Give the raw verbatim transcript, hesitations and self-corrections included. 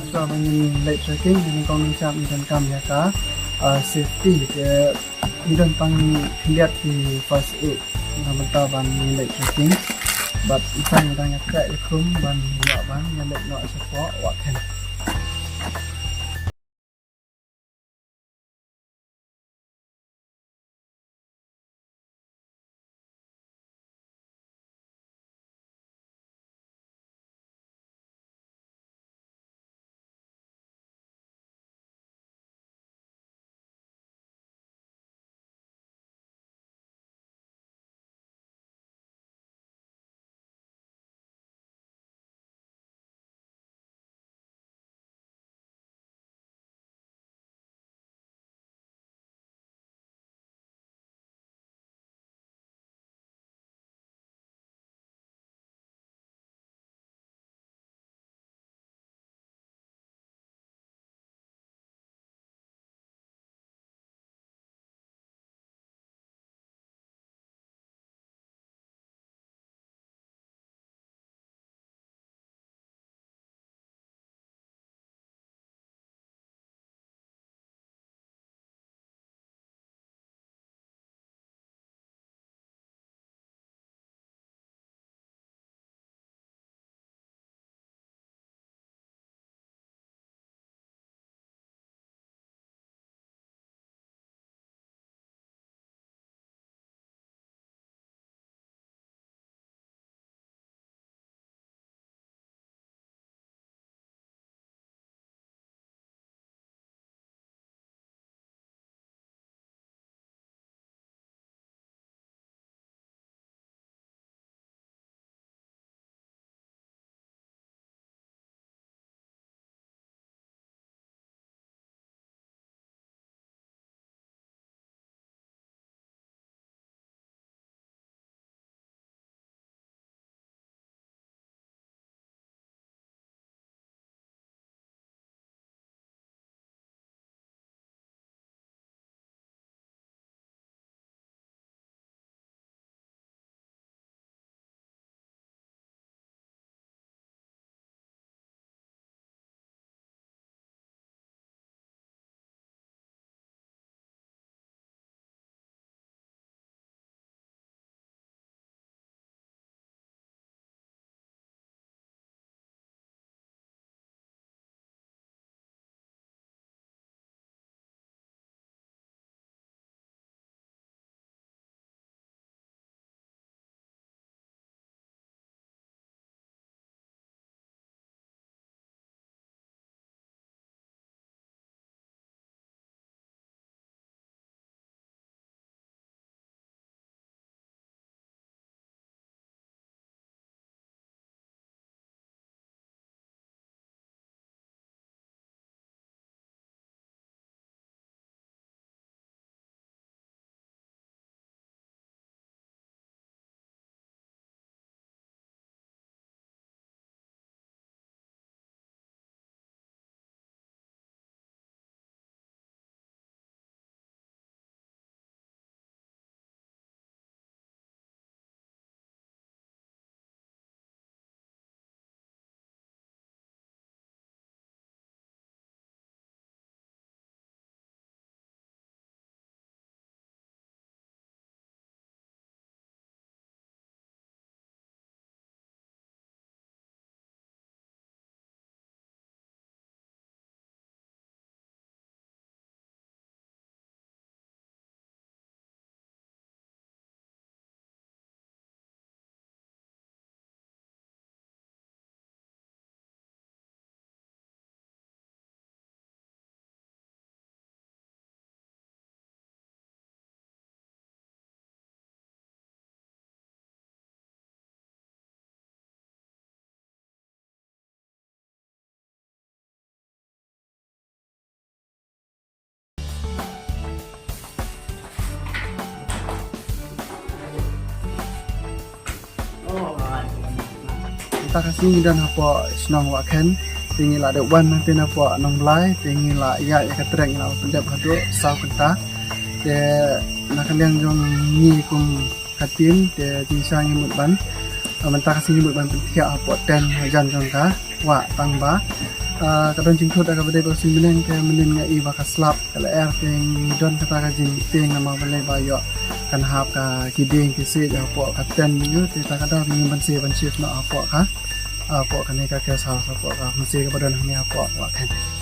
Sa ba ngin leit trekking, ngin kong ngin sngap ngin donkam ïa ka, ah, safety, te ngin don tang khyndiat ki first aid na bynta ban ngin leit trekking. Bad ngin sa ngin dang ïa trek ïa khum ban ïa ban ngin leit noh shapoh Wah Khen. Mynta ka sngi ngi don hapoh shnong Wah Khen, te ngi la dep wan hangtei napoh Nongblai, te ngi la ïaid ïa ka trek, ngi la pyndep haduh saw kynta. Te na ka liang jong ngi kum ka team, te jingshisha ngi mut ban, mynta ka sngi ngi mut ban pynthiah hapoh tent hajan jong ka Wah Tangba. Ah, ka don jingthut da kaba dei ba sien mynnin, te mynnin nga i ba ka slap ka lyer, te ngi don kata ka jingtieng namar balei ba ïoh kan hap ka ki dieng ki siej hapoh ka tent jong ngi, te ta ka daw ngim banse ban shift noh hapoh ka, hapoh kane ka guest house, hapoh ka homestay kaba don hangne hapoh Wah Khein.